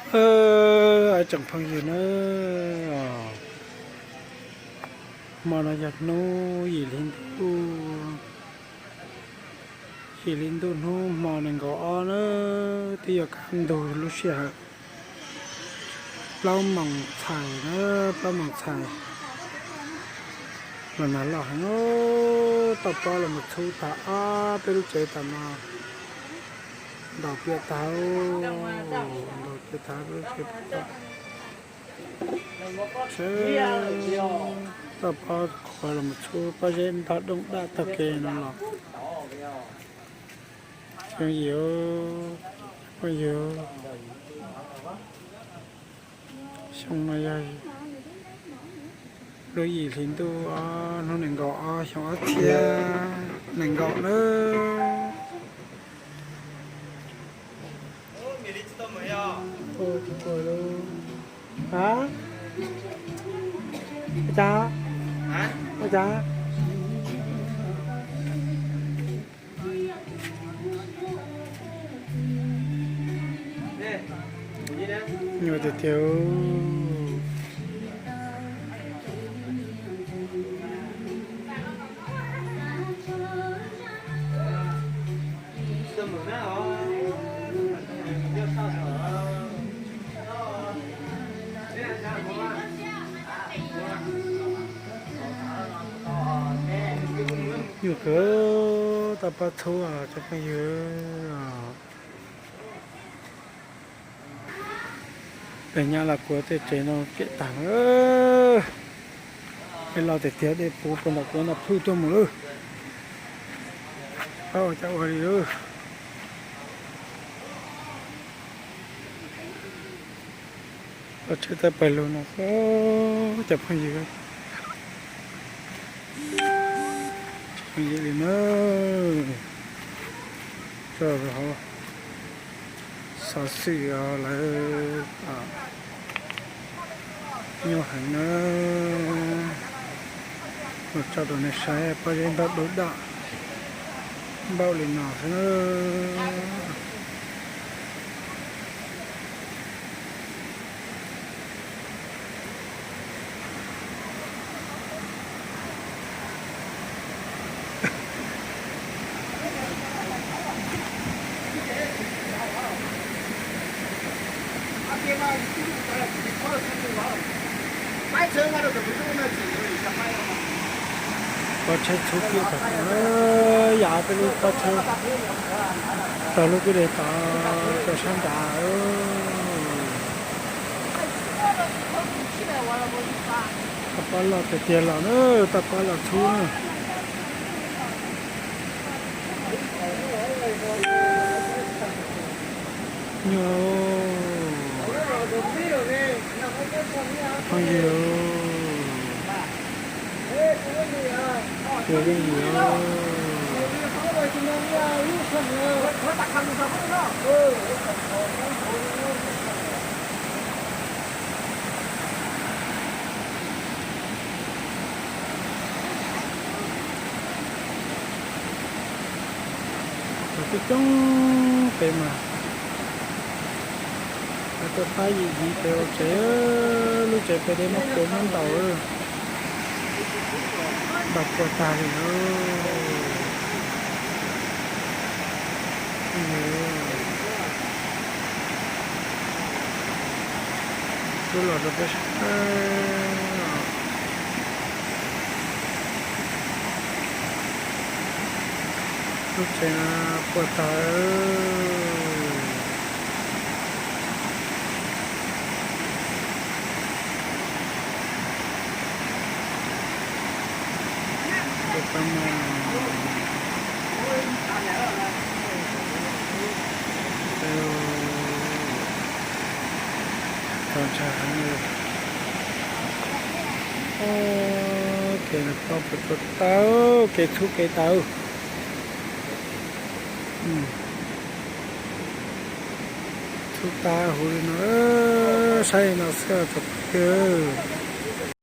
Ib tsoom phooj ywg na, hmo no yog hnub yim hli ntuj, yim hli ntuj hnub hmo nees nkaum ob na, twb yog kaj ntug lub sij hawm plaub moos txhais na, plaub moos txhais los nag loj heev, toj pob los mus txhub tag ob peb lub tsev tas no, ntaus pliaj tag, ntaus pliaj tag peb lub tsev. Toj pob qhuav los mus txhub pob zeb ntog dooj daj taug kev no los. Xyoo yim, phooj ywg, xyoo no yog lub yim hli ntuj ob hnub nees nkaum ob xyoo ob txhiab nees nkaum na. Ua cas? Ua cas? Nyuaj tiag tiag. Nyuaj kawg, toj pob txhub tsoom phooj ywg. Pem nyab los kuv tej tsev no piam tag. Dej loj tiag tiag, dej puv puag nram kuv no phwj tuaj mus lawm. Pab ua cas ua li lawm. Los tsheb tawm pawg lug no, cov phooj ywg, phooj ywg li na, tso hauv xov xwm lawv nyuaj heev na. Los tso rau nej saib pob zeb ntog dooj daj npaum li no xwb na. Pob tsheb txhub kiag tag, yam peb lub pob tsheb tog lub kwj deg tod rau sab nrad. Toj pob loj tiag tiag los na, toj pob los txhub na. Nyuaj, phooj ywg, ua yeej yim os. Coob coob pem mas, lawv tuaj pab yim yim pem ua tsev, lub tsev pem dej muab puas muab ntaus, ntaus puas tag li. Rub los rau peb saib. Lub tsev no puas tag. Txaus ntshai heev li. Kev no pob puas tuag tag, kev txhub kev tag. Txhub tag huv li no, saib li no xwb tsoom phooj ywg.